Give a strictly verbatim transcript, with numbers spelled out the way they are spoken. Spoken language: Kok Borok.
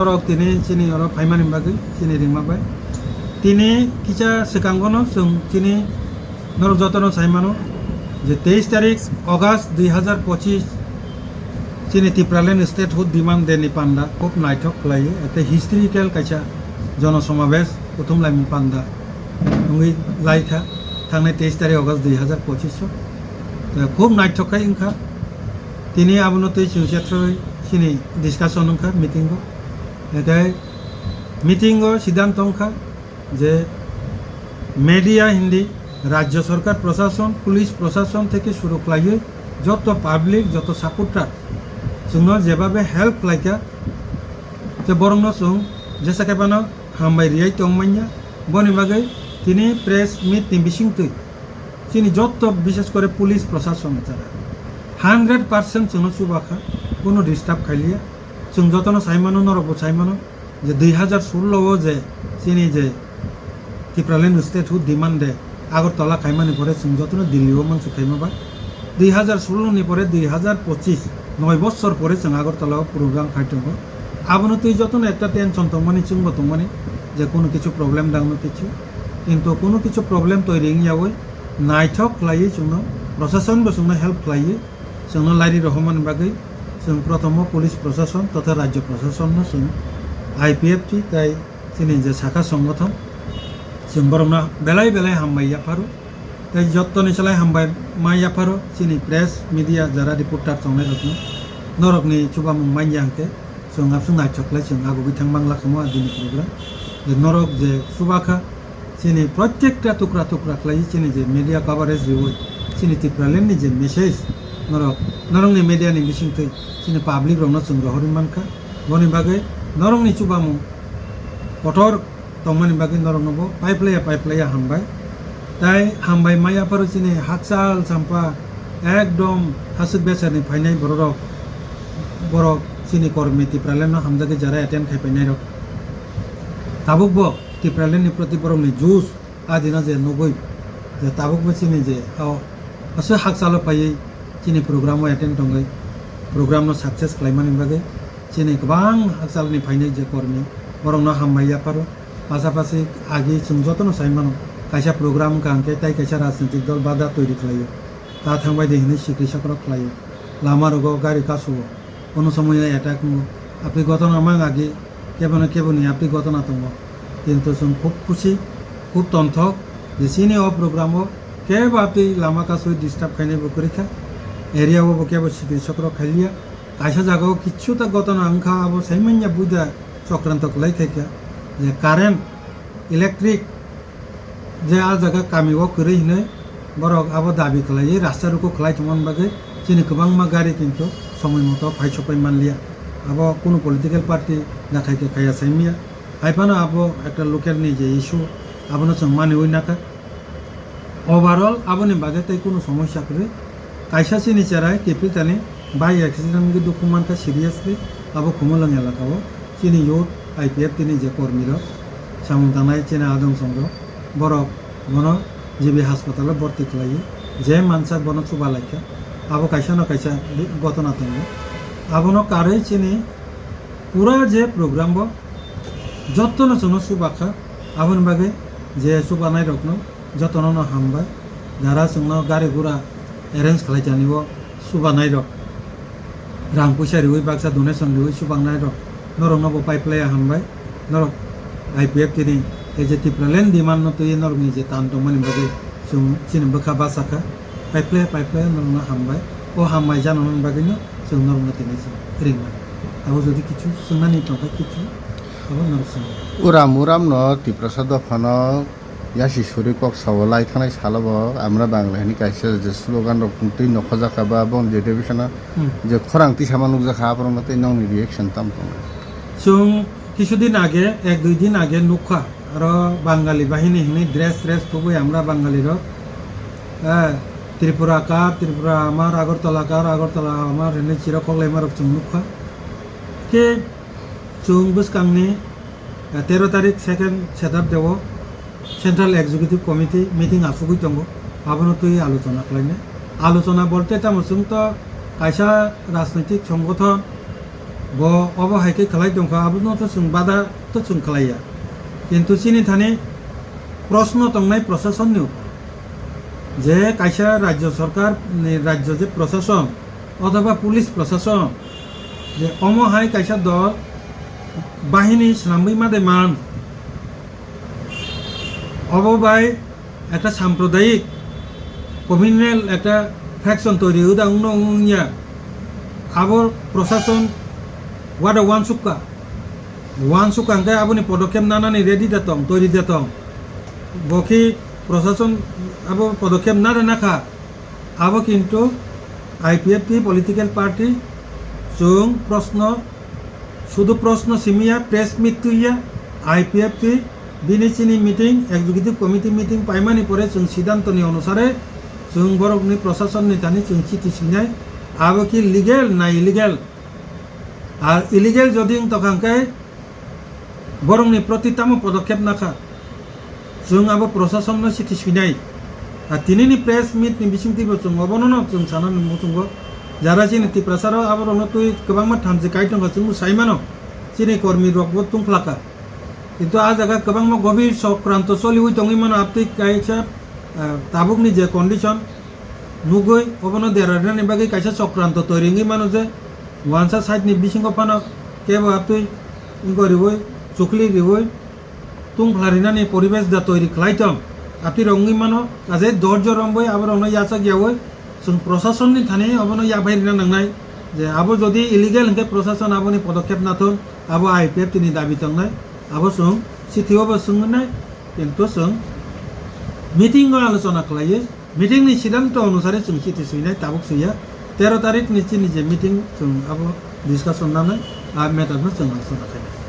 Norok tini chini oro phaimani bagwi chini ringma bai. Tini kisa swkangono chwng chini norok jotono sai mano je teis tarik August dui hazar pochis chini Tipraland Statehood Demand Day ni panda khub naithok khlaiwi, ete historical kaisa jono somabesh kuthum laimung panda wngwi laikha thangnai teis tarik August dui hazar pochis o. Khub naithok khai wngkha. Tini abono twi chwng chethrwi chini discussion wngkha meeting o. Ete meeting o siddhanto wngkha je media hindi rajyo sorkar prosason, police prosason theke shuru khlaiwi joto public, joto supporter chwngno jebabe help khlaikha, je borokno chwng jesa khe phano hambai riyai tong manya. Boni bagwi tini press meet ni bisingtwi chini joto, bishes kore police prosason jara hundred percent chwngno chubakha, kunu disturb khailiya. Chwng jotono sai mano, norokbo sai mano je dui hazar sullo o je chini je Tipraland Statehood Demand Day Agartala khaimani pore chwng jotono Delhi o mansuk khaima ba. Dui hazar sullo ni pore dui hazar pochis, noi bochor pore chwng Agartala o program khai tongo. Abono twi jotono ekta tension tongmani, chwngbo tongmani je kunu kichu problem dangno kichu. Kintu kunu kichu problem toiri wngyawi naithok khlaiwi chwngno prosason bo chwngno help khlaiwi chwngno lairi rohormani bagwi chwng prothomo police prosason totha rajyo prosasonno chwng I P F T tai chini je sakha songothon, chwng borokno belai belai hambai yapharo. Tei jottoni salai hambai ma yapharo chini press, media, jara reporter tongnai rokno. Norokni chubamung manya hwnkhe chwng abswk naithok khlai chwng agugwi thang mangla khamo adini program. Je norok je chubakha, chini protekta tukra tukra khlai chini je media coverage riwi chini Tipraland ni je message norok, norokni media ni bisingtwi chini public rokno chwng rohorwi mankha. Boni bagwi norokni chubamung kotor tongmani bagwi norokno bo paiplaiya paiplaiya hambai. Tai hambai maya pharo chini hakchal champa ekdom hasuk besarni phainai bororok, borok chini kormi Tipraland no hamjagwi jara attend khai painai rok. Tabuk bo Tipraland ni proti borok ni juice a dino je nugwi je tabuk bo chini je o aswk hakchalo phaiwi chini program o attend tongwi program no success khlaimani bagwi chini kwbang hakchalni phainai je kormi borokno hambai yapharo. Pasapasi agi chwng jotono sai mano, kaisa program wngkha hwnkhe tai kaisa rajnitik dol bada toiri khlaio, ta thangbai di hwnwi sikri sakrok khlaio, lama rogo gari kasu o, kono somoyo attack wngo, aphi gotona mang agi kebono keboni aphi gotona tongo. Kintu chwng khub khusi, khub tonthok je chini o program o kebo aphi lama kasui disturb khainai bo kwrwi kha, area o bo kebo sikri sakrok khailiya. Kaisa jaga o kichu ta gotona wngkha, abo sai manya buida chokranto kwlai khaikha je current, electric je a jaga kami o kwrwi hinwi borok abo dabi khlaiwi rasta ruku khlai tongmani bagwi chini kwbangma gari kintu somoi moto phai sopai manliya. Abo kunu political party nakhai khe khaiya saimanya. Hai phano abo ekta local ni je issue, abono chwng maniwi nakha. Overall aboni bagwi tei kunu somosya kwrwi. Kaisa chini cherai kiphiltani bike accident wngwi dukhu mankha seriously, abo Khumulwng elaka o. Chini youth I P F T ni je kormi rok samung tangnai chini adong song rok, borok bono G B hospital o borti khlaiwi je mansak bono chuba laikha, abo kaisa no kaisa gotona tongo. Abono karwi chini pura je program bo jotono chwngno chuba kha, aboni bagwi je chubanai rokno jotono no hambai. Jara chwngno gari gura arrange khlai jani o chubanai rok, rang puisa riwi baksa donation riwi chubangnai rok, norokno bo paiplaiya hambai. Norok I P F T ni, ei je Tipraland demand no twiwi norokni je tan tongmani bagwi chwng chini bwkha bachakha, paiplaiya paiplaiya norokno hambai. O hambai janani bagwino chwng norokno tini chwng ringmani. Abo jodi kichu swngnani tongkha kichu, abo norok swngo. Uram uram no Tiprasa dophano yasi suri kok sao lai thanai salo bo amra Bangla hini kaisa je slogan rok twi nokhojak ba bong je television Hmm. je khorang twi sama nukjakha aborok no tei nokni reaction tam tong. Chwng kisudin age, ek dui din age nukha, aro Bangali bahini hwnwi dress dress thubui amra Bangali rok, eh, Tripura kar, Tripura amar, Agartala kar, Agartala amar hwnwi chirok koklaima rok chwng nukha. Khe chwng bwskangni, eh, tero tarik second Shatabdi o Central Executive Committee meeting achugwi tongo, abono twi alochona khlainai. Alochona bolte tamo chwng to kaisa rajnoitik songothon, Bo obo hai khe khlai tongkha, abono to chwng bada to chwng khlaiya. Kintu chini thani proshno tongnai proshasonni upor. Je kaisa rajyo sorkar ni rajyo je proshason othoba police proshason je omo hai kaisa dol bahini swnamwi ma de man, obo bai ekta sampradayik communal ekta faction toiri uda wngno wngya. Abo proshason wada wansukka, wansukka hwnkhe aboni podokkhep nanani ready da tong, toiri da tong. Bo khe proshason abo podokkhep nada nakha. Abo kintu I P F T political party chwng proshno, sudu proshno simiya, press meet tuiya, I P F T bini chini meeting, executive committee meeting paimani pore chwng siddhantoni onusare chwng borokni proshasonni thani chwng chithi swinai, abo khe legal na illegal? Ar illegal jodi wng tokha hwnkhe borokni proti tamo podokkhep nakha? Chwng abo proshasonno chithi swinai. Ar tinini press meet ni bisingtwibo chwng obono no chwng sanani muchungo. Jara chini Tiprasarok aborokno twi kwbangma thanchi kai tongkha, chwngno sai mano. Chini kormi rokbo tungphlakha. Kintu a jaga kwbangma gobir chokranto choliwi tongwi mano, abtwi kaisa, ah, tabukni je condition nugwi obono derarinani bagwi kaisa chokranto toiri wngwi mano je wansa side ni bisingo phano kebo abtwi wngwi riwi chukli riwi tungphla rinani poribesh da toiri khlai tong. Abtwi rok wngwi mano, kaje dorjo romwi aborokno yachak yawi chwng proshasonni thani obono yaphai rina nangnai. Je abo jodi illegal hwnkhe proshason aboni podokkhep nathon, abo I P F T ni dabi tongnai, abo chwng chithi o bo swngwi nai, kintu chwng meeting o alochona khlaiwi, meeting ni siddhanto onusare chwng chithi swinai, tabuk swiya. Tero tarik ni chini je meeting, chwng abo discussion nanai, a matter no chwng alochona khainai.